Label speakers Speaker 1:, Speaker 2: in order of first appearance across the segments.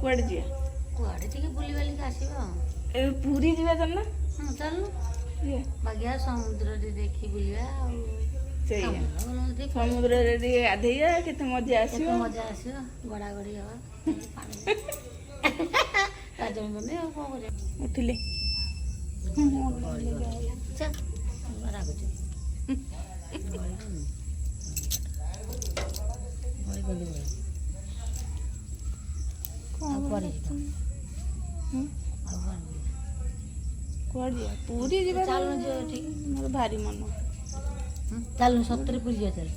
Speaker 1: କୁଆଡ଼େ ଯିବା?
Speaker 2: କୁଆଡ଼େ ଟିକେ ବୁଲିବାଲିକି ଆସିବା ଆଉ।
Speaker 1: ଏ ପୁରୀ ଯିବା, ଚାଲୁନ।
Speaker 2: ହଁ, ଚାଲୁନ।
Speaker 1: ଯିବା।
Speaker 2: ବାଗିଆ ସମୁଦ୍ରରେ ଦେଖି ବୁଲିବା ଆଉ।
Speaker 1: ସେଇଆ।
Speaker 2: ସମୁଦ୍ର ଟିକେ।
Speaker 1: ସମୁଦ୍ରରେ ଟିକେ ଗାଧେଇବା, କେତେ ମଜା
Speaker 2: କେତେ
Speaker 1: ଆସିବ।
Speaker 2: ମଜା ଆସିବ, ଗଡ଼ାଗଡ଼ି ହବା ପାଣି। ରାଜନୀ ଆଉ କଣ କରିବା?
Speaker 1: ଉଠିଲେ।
Speaker 2: ଚାଲ, ରାଗୁଛି। ଗଳି ଗଳି ଗଳି। ଆଉ କୁଆଡ଼େ ଯିବା? ଆଉ କୁଆଡ଼େ ଯିବା?
Speaker 1: କୁଆଡ଼େ ଯିବା? ପୁରୀ ଯିବା।
Speaker 2: ଚାଲୁନ ଯିବା ଏଠିକି।
Speaker 1: ମୋର ଭାରି ମନ।
Speaker 2: ଚାଲୁନ, ସତରେ ପୁରୀ ଯିବା, ଚାଲ।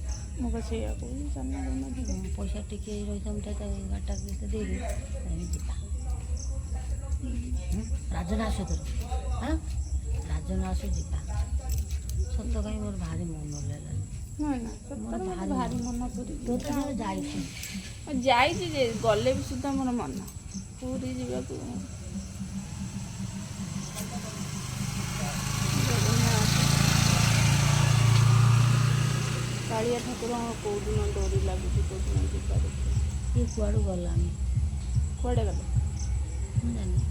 Speaker 1: ମୁଁ ପା ସେଇଆ କହୁଛି, ଚାଲୁନ କୋଉଦିନ ଯିବା।
Speaker 2: ପଇସା ଟିକେ ରହିଥା, ମୁଁ ଗାଡ଼ିଟା ଦେଇଦେବି, ଆମେ ଯିବା। ରାଜନା ଆସୁ ତୋର। ହଁ, ରାଜନା ଆସୁ, ଯିବା। ସତ କାହିଁ ମୋର ଭାରି ମନ ହେଲାଣି।
Speaker 1: ନା ନା, ସତରେ
Speaker 2: ମୋର
Speaker 1: ମୋତେ
Speaker 2: ଭାରି
Speaker 1: ଭାରି ମନ ପୁରୀ
Speaker 2: ତୁ ତ
Speaker 1: ଯିବା।
Speaker 2: ଥରେ ଯାଇଛୁ।
Speaker 1: ମୁଁ ଯାଇଛି ଯେ, ଗଲେ ବି ସୁଦ୍ଧା ମୋର ମନ ପୁରୀ ଯିବାକୁ। ଜଗନ୍ନାଥ, କାଳିଆ ଠାକୁରଙ୍କ କୋଉଦିନ ଡୋରି ଲାଗୁଛି, କୋଉଦିନ ଯିବା ଦେଖିବା।
Speaker 2: ଇଏ କୁଆଡ଼ୁ ଗଲାଣି।
Speaker 1: କୁଆଡ଼େ ଗଲେ?
Speaker 2: ମୁଁ ଜାଣିନି।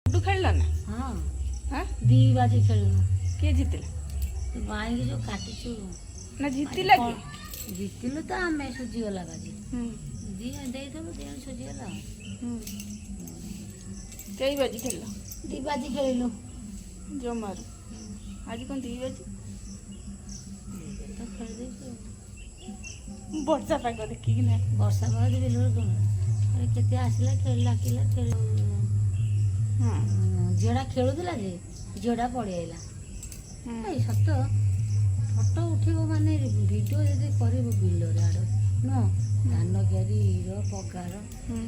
Speaker 1: ଲୁଡୁ ଖେଳିଲ ନା?
Speaker 2: ହଁ।
Speaker 1: ହଁ।
Speaker 2: ଦି ବାଜି ଖେଳିଲୁ।
Speaker 1: କିଏ ଜିତିଲା?
Speaker 2: ତୁ ମାଇଁକି ଯୋଉ କାଟିଛୁ।
Speaker 1: ନା, ଜିତିଲା କିଏ?
Speaker 2: ଜିତିଲୁ ତ ଆମେ, ସୁଝିଗଲା ବାଜି। ଦି ଦେଇଦେଲୁ, ଦି ଜଣ ସୁଝିଗଲା ଆଉ।
Speaker 1: କେଇ ବାଜି ଖେଳିଲ?
Speaker 2: ଦି ବାଜି ଖେଳିଲୁ।
Speaker 1: ଜମାରୁ ଆଜି କ'ଣ ଦି ବାଜି?
Speaker 2: ତ ଖେଳି ଦେଇଛୁ।
Speaker 1: ବର୍ଷା ପାଗ ଦେଖିକି ନା?
Speaker 2: ବର୍ଷା ପାଗ ବିଲରେ କଣ, ଆରେ କେତେ ଆସିଲା, ଖେଳିଲା କିଲା ଖେଳ। ଝିଅଟା ଖେଳୁଥିଲା ଯେ, ଝିଅଟା ପଳେଇ ଆଇଲା। ଏଇ ସତ ଫଟୋ ଉଠିବ, ମାନେ ଭିଡ଼ିଓ ଯଦି କରିବ ବିଲରେ ଆଡ଼ ନୁହଁ, ଧାନ କିଆରି ହିର ପଗାର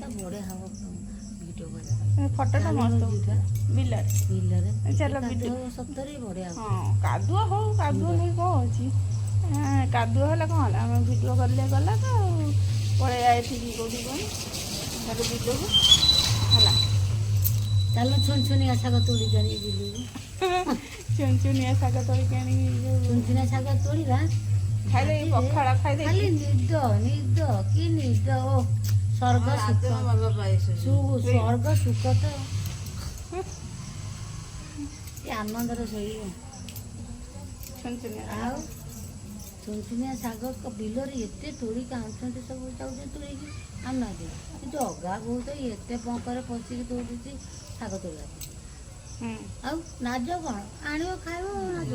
Speaker 2: ତା ବଢ଼ିଆ ହବ ଭିଡ଼ିଓ କରିବା ପାଇଁ।
Speaker 1: ଫଟୋଟା
Speaker 2: ଚାଲୁନ
Speaker 1: ମସ୍ତ
Speaker 2: ଯିବା।
Speaker 1: ବିଲରେ।
Speaker 2: ବିଲରେ।
Speaker 1: ଚାଲ।
Speaker 2: କାଦୁଅ।
Speaker 1: ଭିଡ଼ିଓ।
Speaker 2: ସତରେ ବଢ଼ିଆ ହବ।
Speaker 1: ହଁ, କାଦୁଅ ହଉ, କାଦୁଅ ନେଇ କ'ଣ ଅଛି? ହଁ, କାଦୁଅ ହେଲା କ'ଣ ହେଲା, ଆମେ ଭିଡ଼ିଓ କଲେ ଗଲା ତ ଆଉ। ପଳେଇବା ଏଠିକି, କୋଉଠି କହନି, ତାହେଲେ ବିଲକୁ ହେଲା।
Speaker 2: ଚାଲ, ଛୁନଛୁନିଆ ଶାଗ ତୋଳିକି ଆଣିକି ବିଲରୁ।
Speaker 1: ଚୁନଚୁନିଆ ଶାଗ ତୋଳିକି ଆଣିକି ଯୋଉ
Speaker 2: ଛୁନଛୁନିଆ ଶାଗ ତୋଳିବା।
Speaker 1: ଖାଇଦେଇ ପଖାଳ
Speaker 2: ଖାଲି
Speaker 1: ଖାଇଦେଇ
Speaker 2: ନିଦ ନିଦ କି ନିଦ ଓ ସ୍ୱର୍ଗ ସୁଖ, ସ୍ୱର୍ଗ ସୁଖ ତ କି ଆନନ୍ଦରେ ଶୋଇବ।
Speaker 1: ଛୁନଛୁନିଆ।
Speaker 2: ଆଉ ଛୁନଛୁନିଆ ଶାଗ ବିଲରେ ଏତେ ତୋଳିକି ଆଣୁଛନ୍ତି, ସବୁ ଯାଉଛନ୍ତି ତୋଳିକି ଆଣୁନାହାନ୍ତି। ଜଗା ବହୁତ ଏତେ ପଙ୍କରେ ପଶିକି ଦୌଡୁଛି ଶାଗ ତୋଳିବାକୁ। ଆଉ ନାଜ କ'ଣ, ଆଣିବ ଖାଇବ ଆଉ ନାଜ।